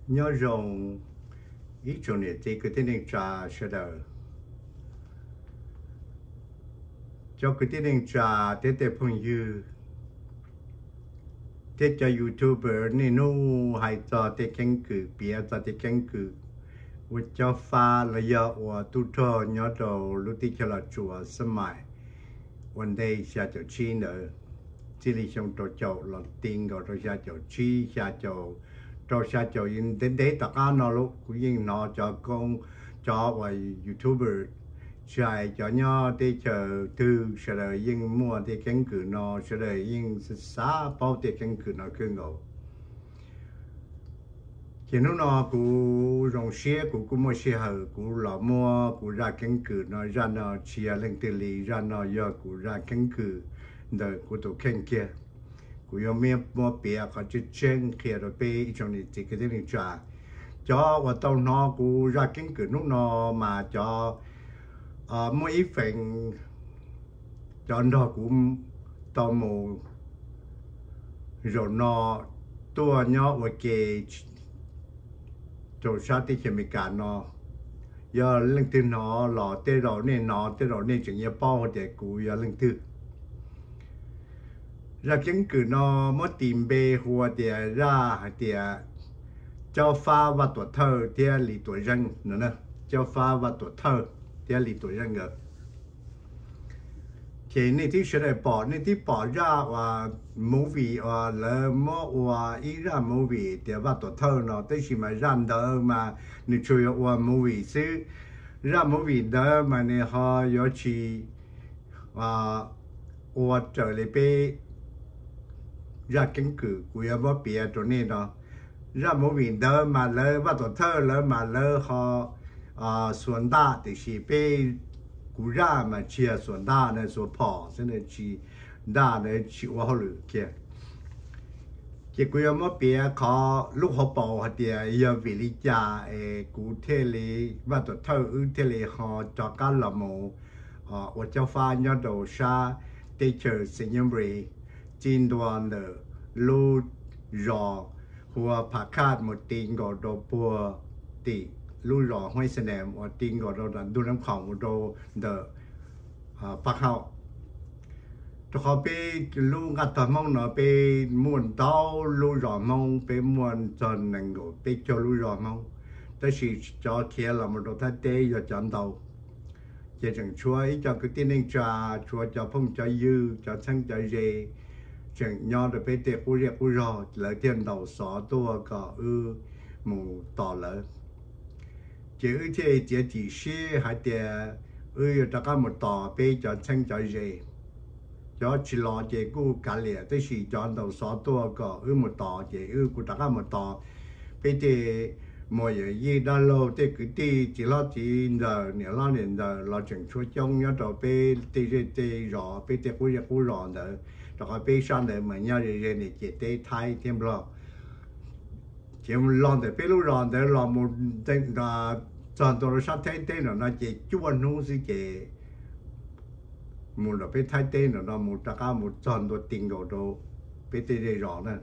Nyob zoo ib tsoom niam txiv kwv tij neej tsa sawv daws, cov kwv tij neej tsa thiab tej phooj ywg thiab cov YouTuber niaj hnub hais txog tej keeb kwm, piav txog tej keeb kwm ua cob fab los yog ua tub rog nyob rau lub teb chaws Los Tsuas xab mais ua ntej xya caum tsib ntawd, txij li xyoo rau caum los ti nkaus rau xya caum tsib, xya caum, rau xya caum ntev ntev tom qab no los kuv yeej hnov cov koob, cov uas YouTuber, tsis hais cov nyob teb chaws twg sawv daws yeej muaj tej keeb kwm no, sawv daws yeej xav paub tej keeb kwm no kawg nkaus. Ces hnub no kuv zoo siab kuv kuj muaj sij hawm kuv los muab kuv zaj keeb kwm no, zaj no tsis yog leej twg li, zaj no yog kuv zaj keeb kwm ntawm kuv tus kheej kiag. Kuv yuav muab piav qhov tseeb tseeb qhia rau peb ib tsoom niam txiv kwv tij neej tsa. Cov uas tau hnov kuv zaj keeb kwm hnub no mas cov muaj ib feem cov nrog kuv tau mus zaum no tuaj nyob ua ke rau sab teb chaws Amelikas no. Yog leej twg hnov los tej zaum nej hnov, tej zaum nej tseem yuav paub hais tias kuv yog leej twg. Zaj keeb kwm no muab tis npe hu ua tias zaj hais tias Cob Fab Vaj Tuam Thawj thiab Lis Tuam Zeej no. Cob Fab Vaj Tuam Thawj thiab Lis Tuam Zeej nkawd. Ces nej twb sawv daws pom, nej twb pom zaj uas movie uas lawv muab ua ib zaj movie tias Vaj Tuam Thawj no, tab sis mas zaj ntawd mas nws tsuas yog ua movie xwb. Zaj movie ntawd mas nws ho yuav tsis ua raws li peb zaj keeb kwm kuv yuav muab piav rau nej no. Zaj movie ntawd mas lawv Vaj Tuam Thawj lawv mas lawv ho xuas ntaj, tiam sis peb, kuv zaj mas tsis yog xuas ntaj na, xuas phom xwb, tsis, ntaj ntawd tsis ua hauj lwm kiag. Ces kuv yuav muab piav qhov lub hauv paus hais tias yog vim li cas es kuv thiaj li, Vaj Tuam Thawj wb thiaj li ho rov qab los mus ua Cob Fab nyob rau sab teb chaws Sainyabuli, txij ntua ntawm lub zos hu ua Pha Khaj mus ti nkaus rau puag tim lub zos Huaib Xa Nees uas ti nkaus rau ntawm ntug Nab Khoom mus rau ntawm Pha Khaj. Rau qhov peb lub nqaj tog Hmoob no peb muaj ntau lub zos Hmoob, peb muaj txog nees nkaum peb caug lub zos Hmoob, tab sis cov khiav los mus rau Thaib teb yog cov ntau. Ces tseem tshuav ib co kwv tij neej tsa, tshuav cov phooj cov ywg, cov txheeb cov ze, tseem nyob rau peb tej qub zej qub zog, lawv thiaj ntaus xov tuaj kom wb mus tos lawv. Ces wb thiaj txiav txim siab hais tias wb yuav rov qab mus tos peb cov txheeb cov ze. Cov tsis los ces kuj kav liam, tab sis cov ntaus xov tuaj kom wb mus tos ces wb kuj rov qab mus tos. Peb tej muam yawm yij dab laug, tej kwv tij, txiv hlob txiv ntxawm, niam hlob niam ntxawm los tseem tshuav coob nyob rau peb tej zej tej zos, peb tej qub zej qub zos ntawd, rau qhov peb sab ntawd mas nyob ze ze niam ces teb Thaib thiab Nplog. Ces los ntawm peb lub zos ntawd los mus txog ntua rau sab Thaib teb nram no ces cuaj hnub xwb ces mus nram peb Thaib teb nram no mus rov qab mus txog ntua ti nkaus rau peb tej zej zos na.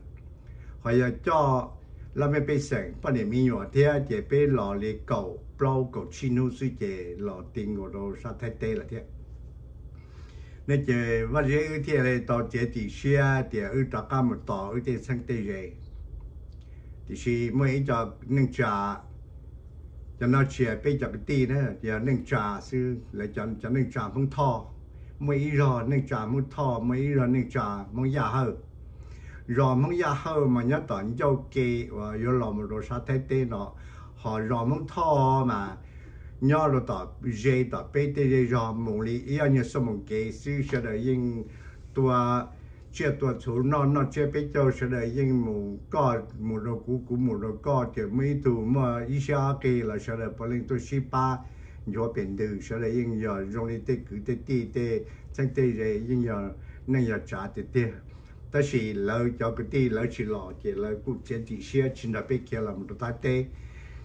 Ho yog coj laj mej pej xeem poj niam me nyuam thiab ces peb los li kaum plaub kaum tsib hnub xwb ces los ti nkaus rau sab Thaib teb lawm thiab. Ne ces Vaj Zeb wb thiaj li tau txiav txim siab tias wb rov qab mus tos wb tej txheeb tej ze. Tiam sis muaj ib co neej tsa, cov no tsis yog peb cov kwv tij na, yog neej tsa xwb, lawv cov neej tsa Hmoob Thoj. Muaj ib zog neej tsa Hmoob Thoj, muaj ib zog neej tsa Hmoob Yaj Hawj. Zos Hmoob Yaj Hawj mas nyob tom ncauj ke uas yuav los mus rau sab Thaib teb no, ho zos Hmoob Thoj mas nyob rau tom ze tom peb tej zej zog mus li ib ob nyuag xuab moos kev xwb, sawv daws yeej tua tsiaj tua txhu noj noj tsiab peb caug, sawv daws yeej mus koj mus rau kuv, kuv mus rau koj, ces muaj ib tug muaj ib siab ob qig los sawv daws puav leej tuaj sib pab nchuav pem ntws, sawv daws yeej yog zoo li tej kwv tej tij tej txheeb tej ze, yeej yog neej yog tsav tiag tiag. Tab sis lawv cov kwv tij lawv tsis los ces lawv kuj txiav txim siab tsis nrog peb khiav los mus rau Thaib teb.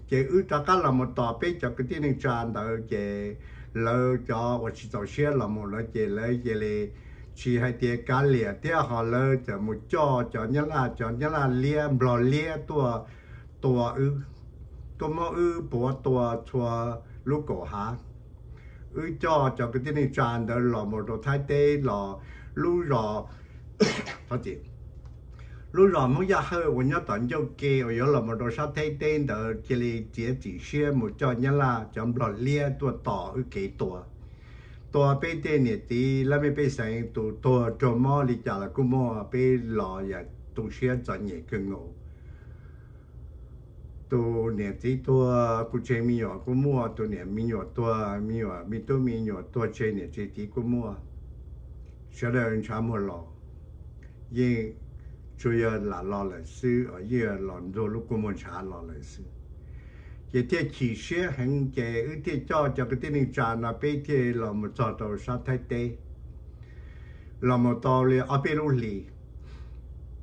Ces wb rov qab los mus tos peb cov kwv tij neej tsa ntawd ces lawv cov uas tsis txaus siab los mus lawm ces lawv cia li tsis hais tias kav liam thiab, ho lawv txawm mus coj cov Nyab Laj, cov Nyab Laj liab Nplog liab tuaj tua wb, tuaj muab wb puav tua txhua lub kaum hav. Wb coj cov kwv tij neej tsa ntawd los mus rau Thaib teb los lub zos, lub zos Hmoob Yaj Hawj uas nyob tom ncauj ke uas yuav los mus rau sab Thaib teb ntawd cia li txiav txim siab mus coj Nyab Laj cov nplog liab tuaj tos wb kev tua. Tua peb tej niam txiv laj mej pej xeem, tus tuag raug mob li cas los kuj muaj, peb los yam tu siab txom nyem kawg nkaus. Tus niam txiv tuag kuj tseg me nyuam kuj muaj, tus niam me nyuam tuag, me nyuam me tub me nyuam tuag tseg niam tseg txiv kuj muaj. Sawv daws ntshav muag los, yeej tsuas yog lam los lawm xwb, yeej los ntxuag lub kua muag ntshav los lawm xwb. Ces thiaj chim siab heev ces wb thiaj coj cov kwv tij neej tsa no peb thiaj los mus txog rau sab Thaib teb, los mus tau li ob peb lub hlis.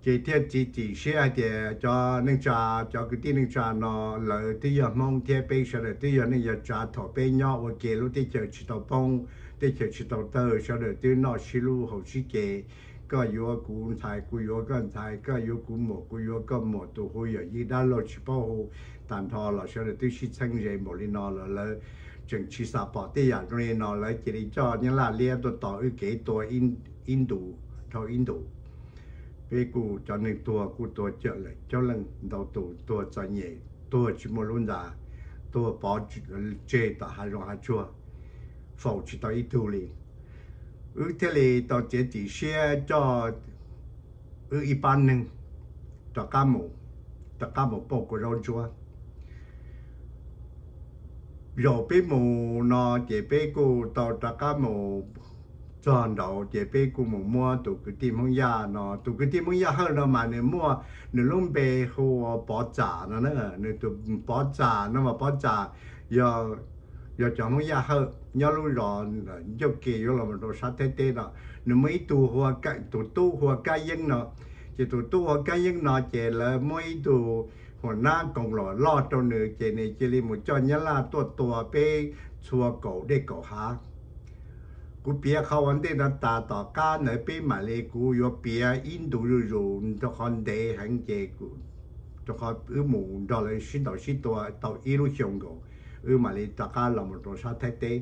Ces thiaj txiav txim siab hais tias cov neej tsa, cov kwv tij neej tsa no lawv twb yog Hmoob thiab peb sawv daws twb yog neej yog tsav, thaum peb nyob ua ke lub teb chaws tsis tau poob, teb chaws tsis tau tawg, sawv daws twb noj sib hlub haus sib ce. Koj yuav kuv ntxhais, kuv yuav koj ntxhais, koj yuav kuv muam, kuv yuav koj muam, tus hu yawm yij dab laug tsis paub hu, tag nrho los sawv daws twb sib txheeb ze npaum li no los lawv tseem tsis xav pom tej yam zoo li no, lawv cia li coj Nyab Laj liab tuaj tos wb kev tua ib ntus dhau ib ntus. Peb kuj cov neeg tuag kuj tuag cawm lawm coob leej, ntau tus tuag txom nyem, tuag tsis muaj lub ntxa, tuag pov tseg tom hav zoov hav tsuag, faus tsis tau ib tug li. Wb thiaj li tau txiav txim siab coj wb ib pab neeg rov qab mus, rov qab mus pauj kua zaub ntsuab. Zaum peb mus no ces peb kuj tau rov qab mus txog nraud ces peb kuj mus muab tus kwv tij Hmoob Yaj no, tus kwv tij Hmoob Yaj Hawj no mas nws muaj, nws lub npe hu ua Pov Txam no na, nws tus Pov Txam no mas Pov Txam yog cov Hmoob Yaj Hawj nyob lub zos ncauj ke yuav los rau sab Thaib teb no. Nws muaj ib tug, tus tub hu ua Kab Yeeb no, ces tus tub hu ua Kab Yeeb no ces lawv muab ib tug huam nab koos los loj rau nws ces nws cia li mus coj Nyab Laj tuaj tua peb txhua kaum dej kaum hav. Kuv piav qhov ua ntej no tas, tom qab ntawd peb mam li, kuv yuav piav ib ntu zuj zus rau qhov ntev heev ces rau qhov wb mus nrog lawv sib ntaus sib tua tau ib lub xyoo nkaus, wb mam li rov qab los mus rau sab Thaib teb.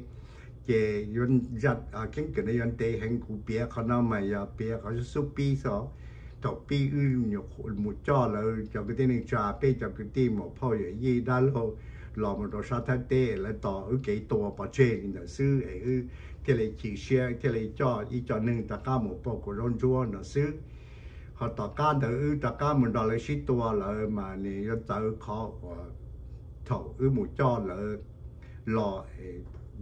Ces keeb kwm no yuav ntev heev, kuv piav qhov no mas yog piav qhov xub pib xwb. Thaum pib wb mus coj lawv cov kwv tij neej tsa, peb cov kwv tij muam phauj yawm yij dab laug los mus rau sab Thaib teb, lawv tos wb kev tua pov tseg li ntawd xwb es wb thiaj li chim siab thiaj li coj ib co neeg rov qab mus pauj kua zaub ntsuab no xwb. Ho tom qab ntawd wb rov qab mus nrog lawv sib tua lawm mas nws yuav txawv qhov uas thaum wb mus coj lawv los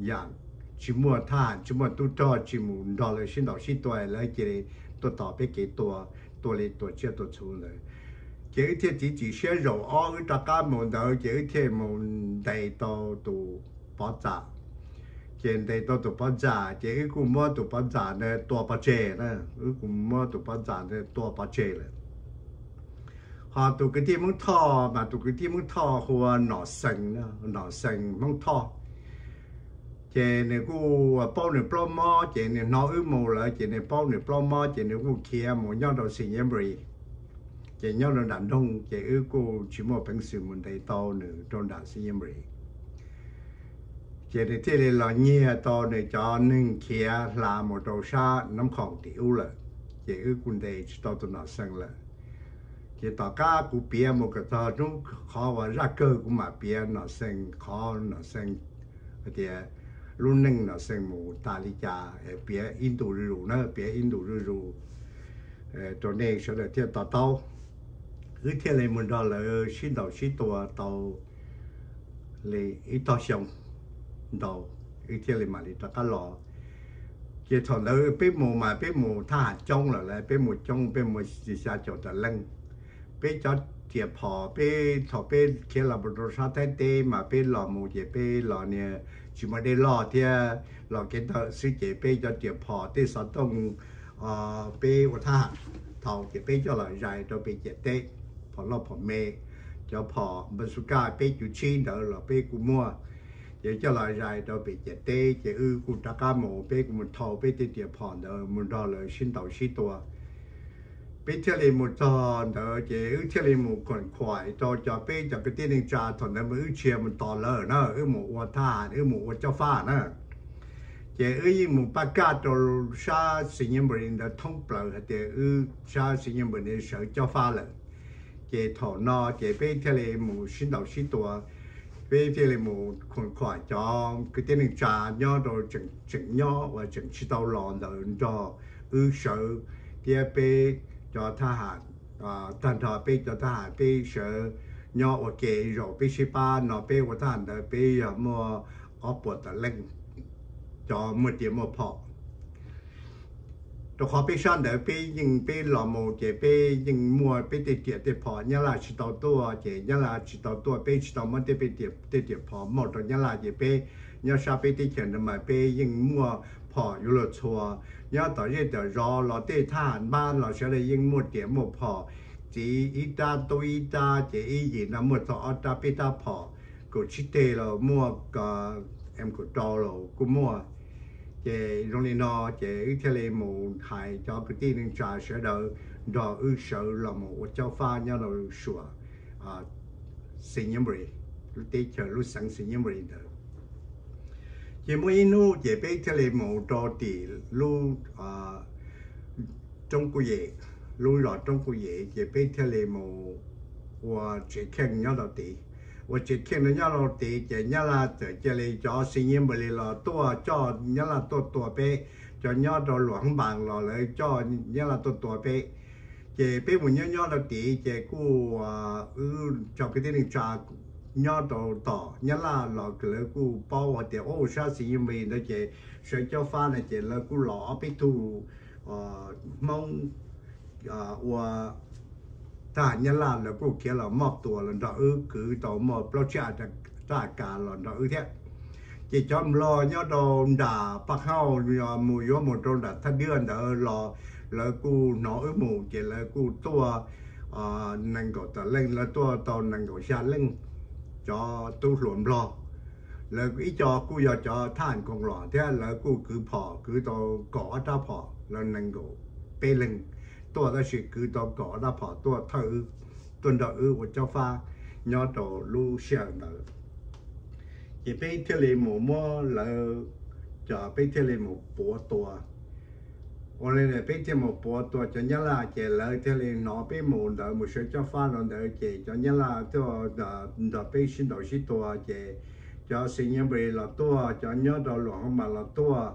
yam tsis muaj thab ham tsis muaj tub rog tsis mus nrog lawv sib ntaus sib tua, lawv cia li tuaj tos peb kev tua, tua li tua tsiaj tua txhu ntawd. Ces wb thiaj txiav txim siab zaum ob wb rov qab mus ntawd ces wb thiaj mus ntes tau tus Pov Txam. Ces ntes tau tus Pov Txam ces wb kuj muab tus Pov Txam ntawd tua pov tseg na, wb kuj muab tus Pov Txam ntawd tua pov tseg lawm. Ho tus kwv tij Hmoob Thoj mas tus kwv tij Hmoob Thoj hu ua Nom Xees, Nom Xees Hmoob Thoj. Ces nws kuj paub nws plaub mob ces nws hnov wb mus lawm ces nws paub nws plaub mob ces nws kuj khiav mus nyob rau Sainyabuli. Ces nyob rau nram nroog ces wb kuj tsis muaj peev xwm mus ntes tau nws rau nram Sainyabuli. Ces nws thiaj li los nyiag tau nws cov neeg khiav hla mus rau sab Nab Khoom tim ub lawm. Ces wb kuj ntes tsis tau tus Nom Xees lawm. Ces tom qab kuv piav mus kom txog hnub qhov uas zaj kawg kuv mam piav Nom Xees qhov Nom Xees hais tias lub neej Nom Xees mus tas li cas, piav ib ntu zuj zus na, piav ib ntu zuj zus rau nej sawv daws thiaj to taub. Wb thiaj li mus nrog lawv sib ntaus sib tua tau li ib tog xyoo ntau, wb thiaj li mam li rov qab los. Ces thaum ntawd peb mus mas peb mus thab ham coob lawm lauj, peb mus coob, peb mus xya caum tawm leej. Peb cov riam phom, peb thaum peb khiav los mus rau sab Thaib teb mas peb los mus ces peb los niag tsis muaj dej loj thiab, los kev tawm xwb ces peb cov riam phom tej xov tooj, peb ua thab ham thaum ces peb coj los zais rau pem ciam teb, phom loj phom me, cov phom bazooka peb cuv tsib ntawd los peb kuj muaj. Ces coj los zais rau pem ciam teb ces wb kuj rov qab mus, peb kuj mus thau peb tej riam phom ntawd mus nrog lawv sib ntaus sib tua. Peb thiaj li mus txog ntawd ces wb thiaj li mus khuam khuam rau cov, peb cov kwv tij neej tsa thaum ntawd mas wb tsis yog mus tos lawv na, wb mus ua thab ham, wb mus ua cob fab na. Ces wb yeej mus pab kaj rau sab Sainyabuli ntawd thoob plaws hais tias wb sab Sainyabuli sawv cob fab lawm. Ces thaum no ces peb thiaj li mus sib ntaus sib tua, peb thiaj li mus khuam khuam cov kwv tij neej tsa nyob rau tseem nyob uas tseem tsis tau los ntawd nrog wb sawv, thiab peb cov thab ham, tag nrho peb cov thab ham peb sawv nyob ua ke, zaum peb sib pab no peb ua thab ham ntawd peb yog muaj ob puas tawm leej cov muaj riam muaj phom. Rau qhov peb sab ntawd peb yeej, peb los mus ces peb yeej muaj peb tej riam tej phom, Nyab Laj tsis tau tuaj ces Nyab Laj tsis tau tuaj, peb tsis tau muab tej, tej riam phom muab rau Nyab Laj ces peb nyob sab peb teb chaws no mas peb yeej muaj phom yuav luag txhua. Nyob tom zej tom zos los tej thab ham npab los sawv daws yeej muaj riam muaj phom, txiv ib rab tub ib rab ces ib yim no muaj txog ob rab peb rab phom, kaum tsib teg los muaj, em kaum rau los kuj muaj. Ces zoo li no ces wb thiaj li mus hais cov kwv tij neej tsa sawv daws nrog wb sawv los mus ua cob fab nyob rau suam Sainyabuli, lub teb chaws lub xeev Sainyabuli ntawd. Ces muaj ib hnub ces peb thiaj li mus rau tim lub roob Kuj Yem, lub zos roob Kuj Yem ces peb thiaj li mus ua tsev kheej nyob rau tid. Ua tsev kheej no nyob rau tid ces Nyab Laj txawm cia li cov Sainyabuli los tuaj coj, Nyab Laj tuaj tua peb, cov nyob rau Luam Hoob Npas los lawv coj Nyab Laj tuaj tua peb. Ces peb mus nyob nyob rau tid ces kuj, wb cov kwv tij neej tsa nyob rau tom Nyab Laj los lawv kuj paub hais tias ua sab Sainyabuli ntawd ces sawv cob fab no ces lawv kuj los ob peb tug Hmoob ua thab ham Nyab Laj lawv kuj khiav los moj tua los nrog wb, kwv tau muaj plaub tsib rab A K los nrog wb thiab. Ces cov Nplog nyob rau nram Paj Hauj mus yuav mus rau nram Thaj Dwb ntawd los lawv kuj hnov wb mus ces lawv kuj tuaj nees nkaum tawm leej, lawv tuaj tau nees nkaum xya leej, cov tub hluas Nplog. Lawv ib co kuj yog cov thab ham koos los thiab lawv kuj kwv phom kwv tau kaum ob rab phom, lawv nees nkaum peb leeg tuaj tab sis kwv tau kaum ob rab phom tuaj thawj wb, tuaj nrog wb ua cob fab nyob rau lub sij hawm ntawd. Ces peb thiaj li mus muab lawv, cov peb thiaj li mus puav tua. Ua li ntawd peb thiaj mus puav tua cov Nyab Laj ces lawv thiaj li hnov peb mus ntawd mus sawv cob fab rau ntawd ces cov Nyab Laj tuaj nrog peb sib ntaus sib tua ces cov Sainyabuli los tuaj, cov nyob rau Luam Hoob Npas los tuaj,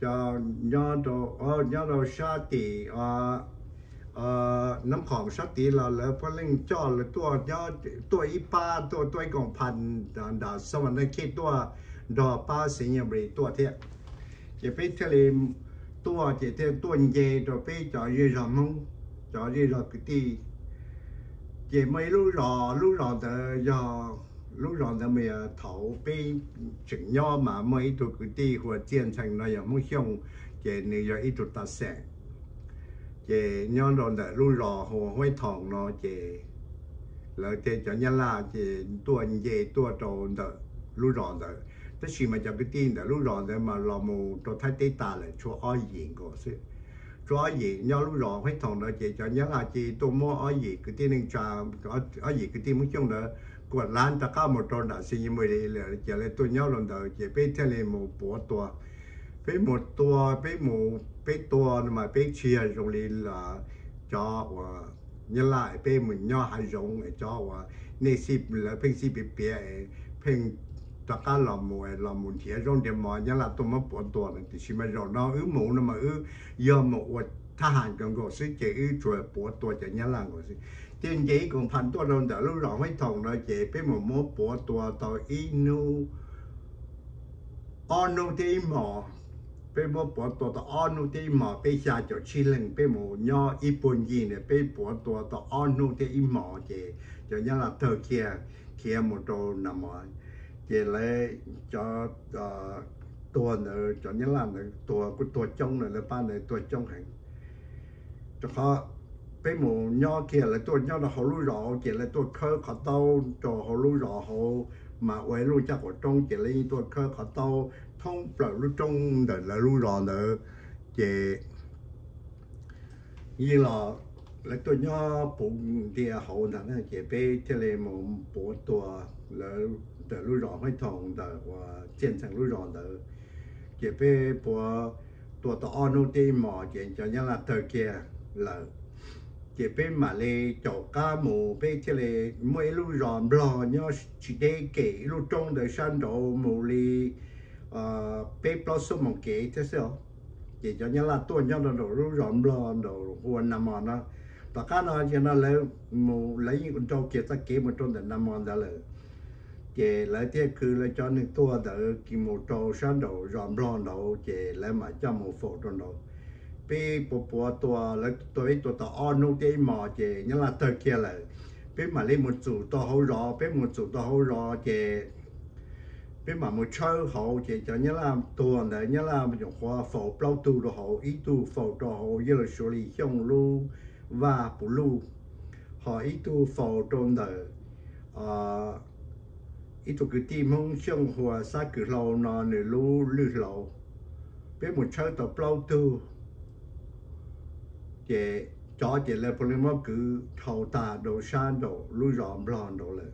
cov nyob rau, nyob rau sab tim Nab Khoom sab tid los lawv puav leej coj lawv tuaj, tuaj ib pab, tuaj, tuaj ib koom pha nram Xas Vas Naj Khej tuaj nrog pab Sainyabuli tuaj thiab. Ces peb thiaj li tuaj ces thiaj tuaj nce rau peb cov zej zog Hmoob, cov zej zog kwv tij. Ces muaj ib lub zos, lub zos ntawd yog, lub zos ntawd mas yog thaum peb tseem nyob mas muaj ib tug kwv tij hu ua Txiaj Ntxhee no yog Hmoob Xyooj, ces nws yog ib tug tas xeem. Ces nyob rau ntawm lub zos hu ua Huaib Thoom no ces lawv tej cov Nyab Laj ces tuaj nce tuaj rau ntawm lub zos ntawd. Tab sis mas cov kwv tij ntawm lub zos ntawd mas los mus rau Thaib teb tas lawm tshuav ob yim nkaus xwb. Tshuav ob yim nyob lub zos Huaib Thoom ntawd ces cov Nyab Laj ces tuaj muab ob yim kwv tij neej tsa, ob yim kwv tij Hmoob Xyooj ntawd kuam lav rov qab mus rau nram Xi Nyis Mus li lawm ces lawv tuaj nyob rau ntawd ces peb thiaj li mus puav tua. Peb mus tua, peb mus, peb tua no mas peb tsis yog zoo li cov uas Nyab Laj peb mus nyob hav zoov, cov uas nej xij, lawv pheej xij piav piav, pheej rov qab los mus, los mus nrhiav zaub nrhiav mov, Nyab Laj tuaj muab puav tua no. Tiam sis mas zaum no wb mus no mas wb yog mus ua thab ham nkaus xwb ces wb tsuas puav tua cov Nyab Laj nkaus xwb. Thiaj nce ib koom pha tuaj rau ntawm lub zos Huaib Thoom no ces peb mus muab puav tua tau ib hnub, ob hnub thiab ib hmos. Peb muab puav tua tau ob hnub thiab ib hmos, peb xya caum tsib leeg, peb mus nyob ib puag ncig ntawd, peb puav tua tau ob hnub thiab ib hmos ces cov Nyab Laj tawg kiag khiav mus rau Nas Mos. Ces lawv cov tuag ntawd, cov Nyab Laj ntawd tuag kuj tuag coob na, lawv pab ntawd tuag coob heev. Rau qhov peb mus nyob kiag, lawv tuaj nyob rau hauv lub zos ces lawv tuaj khawb qhov taub rau hauv lub zos hauv, mas ua ib lub caj qaum roob ces lawv yeej tuaj khawb qhov taub thoob plaws lub roob ntawm lawv lub zos ntawd. Ces yeej los Lawv tuaj nyob puv ntia hauv ntag na, ces peb thiaj li mus puav tua lawv ntawm lub zos Huaib Thoo ntawm uas txij ntxeev lub zos ntawd. Ces peb puav tua tau ob hnub thiab ib hmos ces cov Nyab Laj tawg kiag lawm. Ces peb mam li caum qab mus, peb thiaj li muaj ib lub zos Nplog nyob tsis deb kem ib lub roob ntawd sab nraud mus li peb plaub xuab moos kev thiab xwb os. Ces cov Nyab Laj tuaj nyob rau nraum lub zos Nplog nraum hu ua Nas Mos no. Tom qab no ces no lawv mus, lawv yeej nrau kiag txoj kev mus rau ntawm Nas Mos ntawd lawm. Ces lawv thiaj kwv lawv cov neeg tuaj ntawd mus rau sab nraum zos Nplog nraud, ces lawv mam coj mus faus rau nraud. Peb puav puav tua, lawv tua, peb tua tau ob hnub thiab ib hmos ces Nyab Laj tawg kiag lawm. Peb mam li mus txum tau hauv zos, peb mus txum tau hauv zos ces peb mam mus tshawb hauv, ces cov Nyab Laj tuag ntawd Nyab Laj nyuam qhuav faus plaub tug rau hauv, ib tug faus rau hauv Yaj Lus Suav Lis Xyooj lub vaj puv luj, ho ib tug faus rau ntawm ib tug kwv tij Hmoob Xyooj hu ua Xab Kws Hlau no nws lub lwj hlau. Peb mus tshawb tau plaub tug, ces cov ces lawv puav leej muab kwv dhau tag rau sab nraum lub zos Nplog nraud lawm.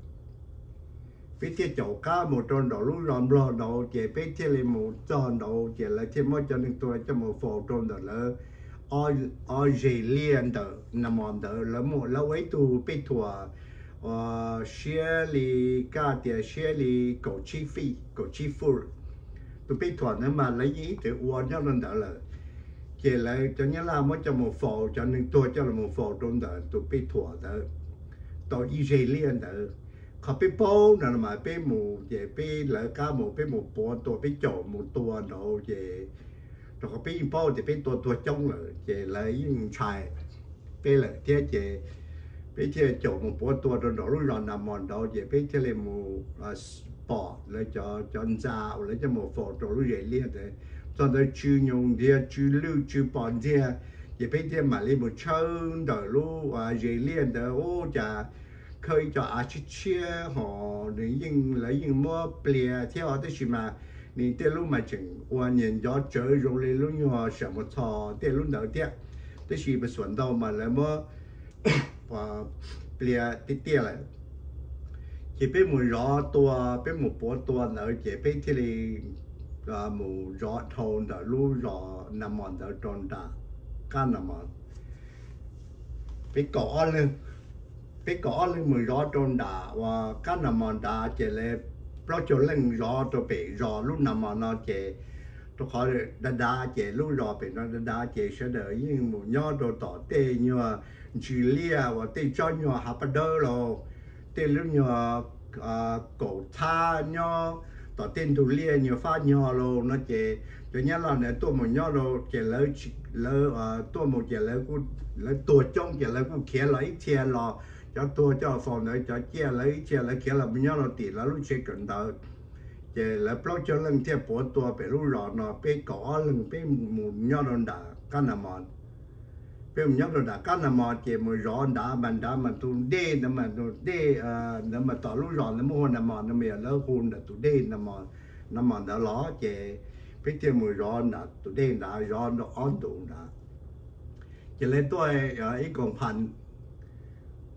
Peb thiaj caum qab mus rau nraum lub zos Nplog nraud, ces peb thiaj li mus txog nraud, ces lawv thiaj muab cov neeg tuag coj mus faus rau ntawm lawv ob zeg liaj ntawm Nas Mos ntawd. Lawv muaj, lawv ua ib tug pej thuam siab li, kaj tias siab li kaum tsib fij, kaum tsib fij. Tus pej thuam ntawd mas lawv yeej ib txwm ua nyob rau ntawd lawm. Ces lawv cov Nyab Laj muab coj mus faus, cov neeg tuag coj los mus faus rau ntawm tus pej thuam ntawd tau ib zeg liaj ntawd. Qhov peb paub no mas peb mus ces peb lawv qab mus, peb mus puav tua, peb caum mus tua nraud ces rau qhov peb yeej paub tias peb tua tuag coob lawm ces lawv yeej ntshai peb lawm thiab. Ces peb thiaj caum mus puav tua rau nraum lub zos Nas Mos nraud, ces peb thiaj li mus pom lawv cov ntxa uas lawv coj mus faus rau lub zeg liaj ntawd. Txog ntawd tsw nyuj ntiag, tsw lwj, tsw pos ntxiag, ces peb thiaj mam li mus tshawb ntawm lub zeg liaj ntawd. Ua cas khawb ib co av tshiab tshiab ho nws yeej, lawv yeej muab plias thiab os, tab sis mas nws tej lub mas tseem ua niag ncov tsawv zoo li lub nyuag sam mus txho tej lub ntawd thiab, tab sis mas xuam ntau mas lawv muab plias tiaj tiaj lawm. Ces peb mus zov tua, peb mus puav tua ntawd ces peb thiaj li mus zov dhau ntawm lub zos Nas Mos ntawd rau nram qab Nas Mos. Peb kaum ob leeg, peb kaum ob leeg mus zov rau nram uas qab Nas Mos nrad, ces lawv plaub caug leej zov rau pem zos lub Nas Mos no ces rau qhov dav dav ces lub zos pem no dav dav ces sawv daws yeej mus nyob rau tom tej nyuag ntsws liaj uas tej tsob nyuag hav paj dawb los tej lub nyuag kaum txhab nyob tom tej ntug liaj nyuag fab nyog los no ces cov Nyab Laj ntawd tuaj mus nyob rau ces lawv tuaj mus ces lawv tuag coob ces lawv kuj khiav los ib txhia los, cov tuag coj faus ntawd cov ciaj lawv ib txhia lawv khiav los mus nyob rau tim lawv lub tsev kawm ntawv. Ces lawv plaub caug leej thiaj puav tua pem lub zos no, peb kaum ob leeg peb mus nyob rau nram qab Nas Mos. Peb mus nyob rau nram qab Nas Mos ces mus zov nrad mas nrad mas tus dej ntawd mas tus dej ntawd mas tom lub zos ntawd muaj hu ua Nas Mos no mas yog lawv hu nram tus dej Nas Mos ntawd los ces peb thiaj mus zov nram tus dej nrad zov nram ob ntus nrad. Ces lawv tuaj ib koom phas,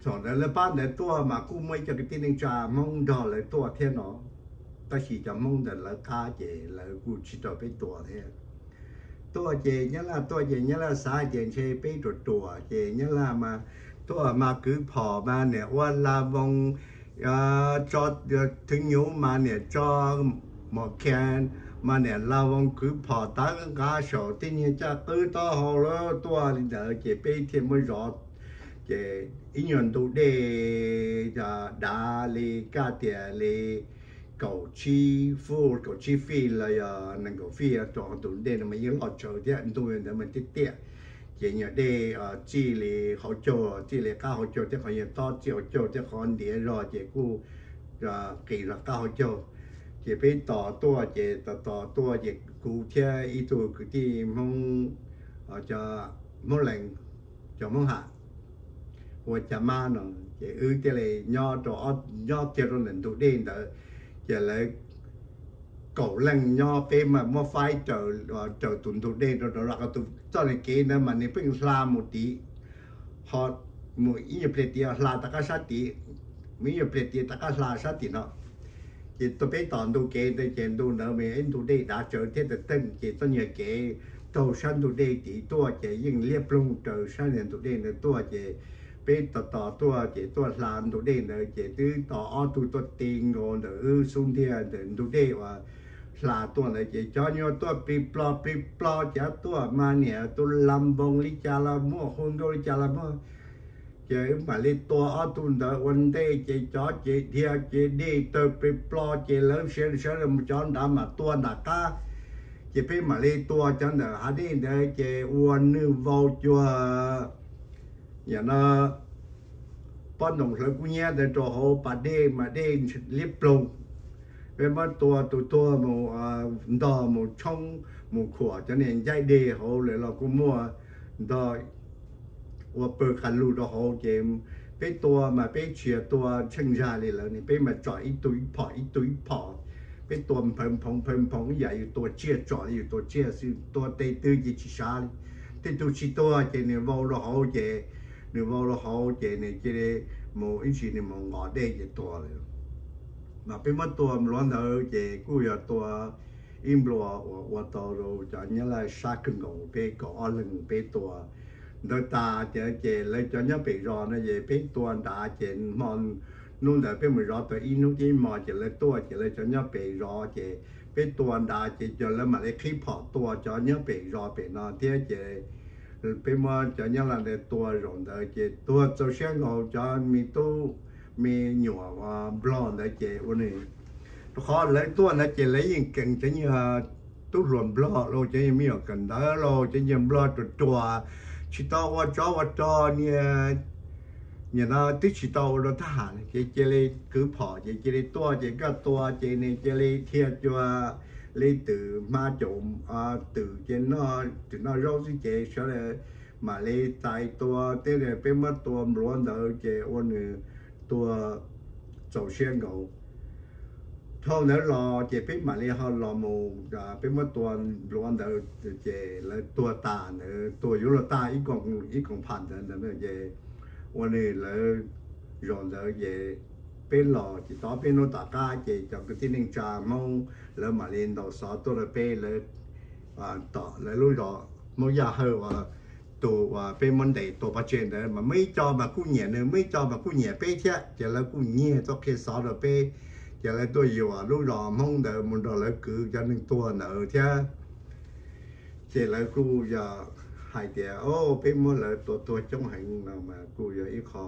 thaum ntawd lawv pab ntawd tuaj mas kuj muaj ib co kwv tij neej tsa Hmoob nrog lawv tuaj thiab no, tab sis cov Hmoob ntawd lawv qab ces lawv kuj tsis rau peb tua thiab. Tuaj ces Nyab Laj tuaj ces Nyab Laj xav hais tias ntshe peb ruam ruam ces Nyab Laj mas tuaj mas kwv phom mas niam ua la voos tso, thwv nyuv mas niam tso mom khees mas niam la voos kwv phom tav nqa saum tej niag caj qwb taub hau lawm tuaj li ntawd ces peb thiaj muab zov. Ces ib nyuag ntu dej dav li kaj tias li kaum tsib fuj, kaum tsib fij los yog nees nkaum fij rau tus dej no mas yeej loj tsawv thiab, ntu ntawd mas tiaj tiaj. Ces nyuag dej txij li hauv caug, txij li qab hauv caug thiab qhov nyuag tob txij hauv caug thiab qhov ntiav zog ces kuj qis zog qab hauv caug. Ces peb tos tuaj ces tos tos tuaj ces kuv thiab ib tug kwv tij Hmoob, Hmoob Lees, cov Hmoob Ham ua Cas Mab no, ces wb thiaj li nyob rau, nyob kiag rau ntawm ntug dej ntawd. Ces lawv kaum leej nyob, peb mas muab faib raws tus ntug dej rau rau los tus txoj niag kev ntawd mas nws pheej hla mus tid, ho mus ib nyuag pliag tias hla tom qab sab tid, mus ib nyuag pliag tias tom qab hla sab tim no. Ces tuaj peb tos ntu kev ntawd ces ntu ntawd mas ib ntu dej dav tsawv thiab tawm teej ces txoj nyuag kev raug sab ntug dej tid tuaj ces yeej liab ploog raws sab ntu dej ntawd tuaj ces peb tos tos tuaj ces tuaj hla ntu dej ntawd ces twb tos ob tug tuaj ti nkaus ntawm wb xub ntiag ntawm ntug dej uas hla tuaj ntawd ces cov nyuag tuaj plig plog plig plog ces tuaj mas niam tus lam npoos li cas los muaj, hu nkauj li cas los muaj. Ces wb mam li tua ob tug ntawd ua ntej ces cov ces dhia ces dej tawg plig plog ces lawv sawv daws mus, cov nrad mam tua nram qab. Ces peb mam li tua cov ntawm hav dej ntawd ces ua nws vau cuag, yam no, pob ntoos hlawv kub hnyiab ntawd rau hauv pas dej mas dej liab ploog. Peb muab tua tus tuag mus ntog mus tshoob mus khuam cov niag ncaij dej hauv lawm los kuj muaj, ntog ua pawg qas lug rau hauv ces peb tua mas peb tsis yog tua tsheej zag li lawv ne, peb mas tsom ib tug ib phom ib tug ib phom. Peb tua nphawv nphoov nphawv nphoov ib yam yus tua tsiaj, tsom li yus tua tsiaj xwb, tua tes twg ces tsis sav li. Tej tug tsis tuag ces nws vau rau hauv ces, nws vau rau hauv ces nws cia li mus ib ntsis nws mus nqos dej ces tuag lawm. Mas peb muab tua npluav ntawd ces kuj yog tua ib nplua uas ua tau rau cov Nyab Laj sab kawg nkaus, peb kaum ob leeg peb tua ntawd tas tias ces lawv cov nyob pem zos no ces peb tua nrad ces hmo, hnub ntawd peb mus zov tau ib hnub thiab ib hmo ces lawv tuaj ces lawv cov nyob pem zos ces peb tua nrad ces lawv mam li qhib phom tua cov nyob pem zos pem no thiab ces peb muab cov Nyab Laj ntawd tua zaum ntawd ces tuag txaus siab nkaus, cov me tub me nyuam nplog ntawd ces ua nws, rau qhov lawv tuaj ntawd ces lawv yeej kees cov nyuag tub hluas nplog los cov nyuag me nyuam kawm ntawv los cov nyuag nplog ruam ruam tsis tau ua tsov ua rog, niag, niag no twb tsis tau ua rau thab ham ces cia li kwv phom ces cia li tuaj ces nkaj tua ces nws cia li dhia cua li twm hma caum, twm ces noj twm noj zaub xwb ces sawv daws mam li txais tua, tej peb muab tua npluav ntawd ces ua nws tuag txaus siab nkaus. Dhau ntawd los ces peb mam li ho los mus, peb muab tua npluav ntawd ces lawv tuag tas ntawd, tuag yuav luag tag ib koog pham ntawd ntawd ces ua nws lawv zaum ntawd ces peb los ces tau peb hnub tom qab ces cov kwv tij neej tsa Hmoob lawv mam li ntaus xov tuaj rau peb, lawv tom lawv lub zos Hmoob Yaj Hawj uas tus uas peb muab ntes tua pov tseg ntawd mas muaj ib co mas kuj nyiam nws, muaj ib co mas kuj nyiam peb thiab ces lawv kuj nyiag tuaj qhia xov rau peb, ces lawv tuaj yuam lub zos Hmoob ntawd mus nrog lawv kwv cov neeg tuag ntawd thiab. Ces lawv kuj yog hais tias, o, peb muab lawv tua tuag coob heev no mas kuj yog ib qho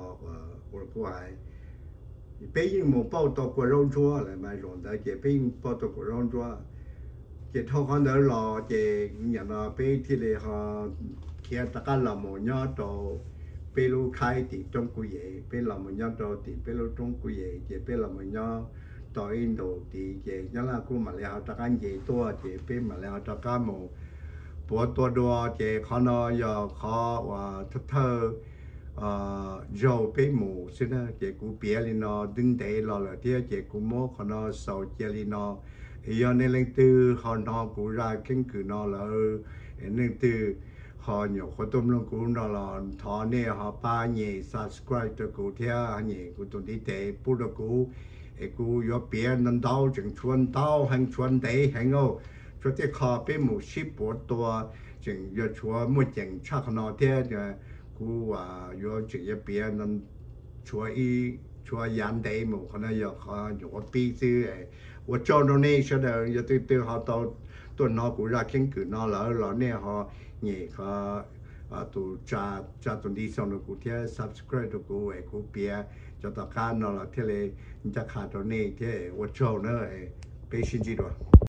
uas kuj hais, peb yeej mus pauj tau kua zaub ntsuab lawm mas zaum ntawd ces peb yeej pauj tau kua zaub ntsuab. Ces dhau qhov ntawd los ces nim no peb thiaj li ho khiav rov qab los mus nyob rau peb lub khaib tim roob Kuj Yem, peb los mus nyob rau tim peb lub roob Kuj Yem ces peb los mus nyob tau ib ntus tid ces Nyab Laj kuj mam li ho rov qab nce tuaj ces peb mam li ho rov qab mus puav tua dua. Ces qhov no yog qhov uas thawj thawj zaug peb mus xwb na, ces kuv piav li no twb ntev los lawm thiab ces kuv muab qhov no xaus cia li no. Yog nej leej twg ho hnov kuv zaj keeb kwm no lawm, leej twg ho nyuam qhuav tuaj mloog kuv no los thov nej ho pab nyem subscribe rau kuv thiab nyem kuv tus ntiv tes pub rau kuv, es kuv yuav piav ntau ntau, tseem tshuav ntau heev, tshuav ntev heev os. Tshuav tej qho peb mus sib puav tua tseem yuav tshuav muaj ceem tshaj qhov no thiab. Kuv yuav tseem yuav piav tshuav ib, tshuav yav ntev mus, qhov no yog qhov nyuam qhuav pib xwb. Ua tsaug rau nej sawv daws, yog leej twg ho tau tuaj hnov kuv zaj keeb kwm no lawm los nej ho nyem qhov tus tsa, tsa tus ntiv xoo rau kuv thiab subscribe rau kuv es kuv piav cov tom qab no los thiaj li ncaj qha rau nej thiab. Ua tsaug na, peb sib ntsib dua.